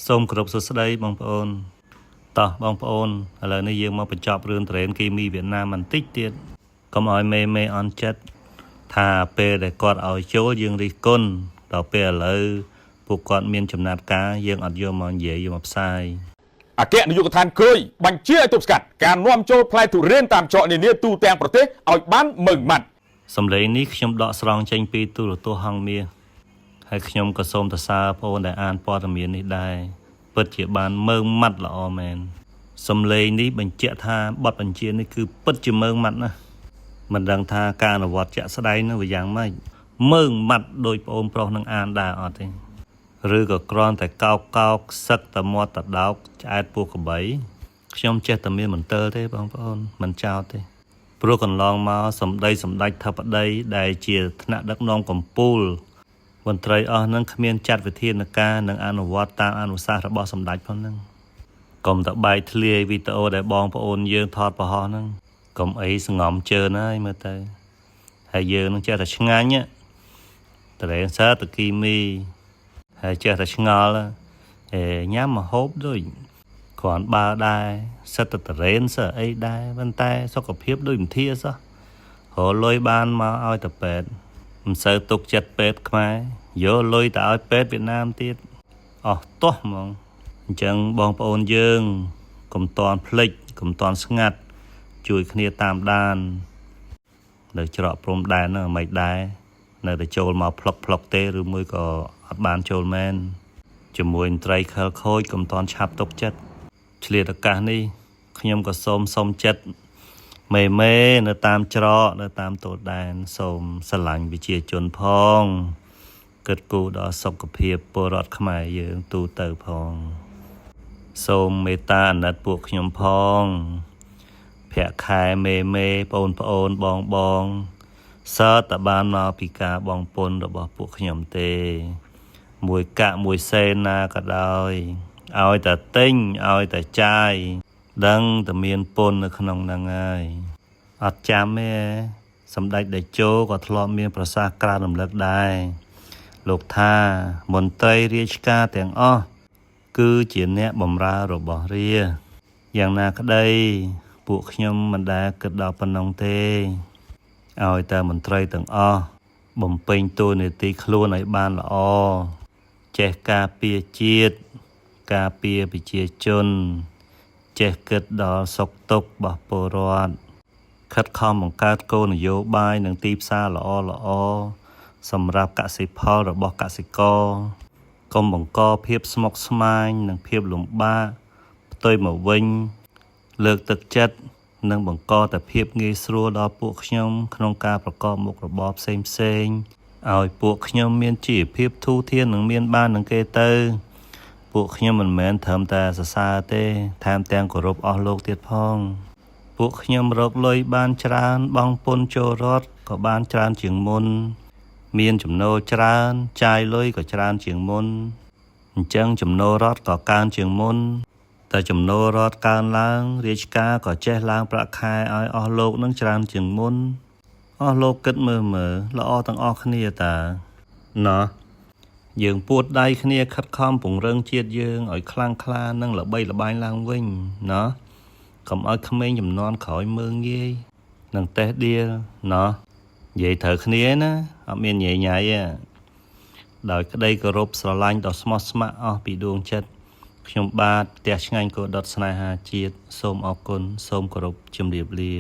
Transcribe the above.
សូមគោរពសួស្តីបងប្អូនតោះបងប្អូនឥឡូវនេះយើងមកបញ្ចប់រឿងត្រេនគីមីវៀតណាមបន្តិចទៀតកុំឲ្យមេមេអន់ចិត្តថាពេលដែលគាត់ឲ្យចូលយើងរិះគន់ដល់ពេលឥឡូវពួកគាត់មានចំណាត់ការយើងអត់យកមកនិយាយយកមកផ្សាយ អគ្គនាយកដ្ឋានគ្រុយបញ្ជាឲ្យទប់ស្កាត់ការនាំចូលផ្លែទុរេនតាមច្រកនានាទូទាំងប្រទេសឲ្យបានម៉ឺងម៉ាត់ សំឡេងនេះខ្ញុំដកស្រង់ចេញពីទូរទស្សន៍ហង្សមាសហើយខ្ញុំក៏សូមសរសើរបងប្អូនដែលអានព័ត៌មាននេះដែរពិតជាបានមើងម៉ាត់ល្អមែនសំឡេងនេះបញ្ជាក់ថាបទបញ្ជានេះគឺពិតជាមើងម៉ាត់ណាស់មិនដឹងថាការអនុវត្តជាក់ស្ដែងនោះវាយ៉ាងម៉េចមើងម៉ាត់ដោយបងប្អូនប្រុសនឹងអានដែរអត់ទេឬក៏គ្រាន់តែកោកកោកសឹកតែមាត់តដោកឆ្អែតពោះក្របីខ្ញុំចេះតែមានមន្ទិលទេបងប្អូនមិនចោទទេ ព្រោះកន្លងមកសម្ដីសម្ដេចធិបតីដែលជាថ្នាក់ដឹកនាំកម្ពុជាមន្ត្រីអស់នឹងគ្មានចាត់វិធានការនិងអនុវត្តតាមអនុសាសន៍របស់សម្ដេចផងហ្នឹងកុំតែបែកធ្លាយវីដេអូដែលបងប្អូនយើងថតបង្ហោះហ្នឹងកុំអីសងំជើនហើយមើលទៅហើយយើងនឹងចេះតែឆ្ងាញ់តរេនសើតគីមីហើយចេះតែឆ្ងល់ហេញ៉ាំម្ហូបដូច គ្រាន់បើដែរសិតតែតរេនសើអីដែរប៉ុន្តែសុខភាពដូចមិនធាសោះរកលុយបានមកឲ្យតែពេទ្យមិនសូវទុកចិត្តពេទ្យខ្មែរយកលុយទៅឲ្យពេទ្យវៀតណាមទៀតអស់ទាស់ហ្មងអញ្ចឹងបងប្អូនយើងកុំតន់ភ្លេចកុំតន់ស្ងាត់ជួយគ្នាតាមដាននៅច្រកព្រំដែនហ្នឹងមិនដែរនៅតែចូលមកផ្លុកផ្លុកទេឬមួយក៏អត់បានចូលមែនជាមួយមន្ត្រីខិលខូចកុំតន់ឆាប់ទុកចិត្ត ឆ្លៀតឱកាសនេះខ្ញុំក៏សូមសុំចិត្តមេមេនៅតាមច្រកនៅតាមទល់ដែនសូមស្រឡាញ់ប្រជាជនផងគិតគូរដល់សុខភាពពលរដ្ឋខ្មែរយើងទូទៅផងសូមមេត្តាអាណិតពួកខ្ញុំផងភ័ក្រខែមេមេបងប្អូនបងបងសើតបានមកពីការបងពុនរបស់ពួកខ្ញុំទេ មួយកាក់មួយសេនណាក៏ដោយឲ្យតែទិញឲ្យតែចាយដឹងតែមានពន្ធនៅក្នុងហ្នឹងហើយអត់ចាំទេសម្ដេចតេជោក៏ធ្លាប់មានប្រសាសន៍ក្រើនរំលឹកដែរលោកថាមន្ត្រីរាជការទាំងអស់គឺជាអ្នកបម្រើរបស់រាជយ៉ាងណាក្តីពួកខ្ញុំមិនដែលគិតដល់ប៉ុណ្ណឹងទេឲ្យតែមន្ត្រីទាំងអស់បំពេញតួនាទីខ្លួនឲ្យបានល្អ ចេះការពារជាតិការពារប្រជាជន ចេះគិតដល់សុខទុក្ខរបស់ពលរដ្ឋខិតខំបង្កើតគោលនយោបាយនិងទីផ្សារល្អល្អសម្រាប់កសិផលរបស់កសិករកុំបង្កភាពស្មុគស្មាញនិងភាពលំបាកផ្ទុយមកវិញ លើកទឹកចិត្តនិងបង្កតែភាពងាយស្រួលដល់ពួកខ្ញុំក្នុងការប្រកបមុខរបរផ្សេងផ្សេងៗឲ្យពួកខ្ញុំមានជីវភាពធូរធារនិងមានបាននឹងគេទៅ ពួកខ្ញុំមិនមែនត្រឹមតែសរសើរទេថែមទាំងគោរពអស់លោកទៀតផង ពួកខ្ញុំរកលុយបានច្រើនបង់ពន្ធចូលរដ្ឋក៏បានច្រើនជាងមុន មានចំណូលច្រើនចាយលុយក៏ច្រើនជាងមុនអញ្ចឹងចំណូលរដ្ឋក៏កើនជាងមុនតែចំណូលរដ្ឋកើនឡើងរាជការក៏ចេះឡើងប្រាក់ខែឲ្យអស់លោកនឹងច្រើនជាងមុនអស់លោកគិតមើលមើលល្អទាំងអស់គ្នាតាណោះយើងពួតដៃគ្នាខិតខំពង្រឹងជាតិយើងឲ្យខ្លាំងក្លានិងល្បីល្បាញឡើងវិញណោះកុំឲ្យក្មេងចំនួនក្រោយមើងងាយនិងតេះដៀលណោះនិយាយត្រូវគ្នាណាអត់មានញ៉ៃញ៉ៃទេដោយក្តីគោរពស្រឡាញ់ដ៏ស្មោះស្ម័គ្រអស់ពីដួងចិត្តខ្ញុំបាទផ្ទះឆ្ងាញ់កោដុតស្នេហាជាតិសូមអរគុណសូមគោរពជម្រាបលា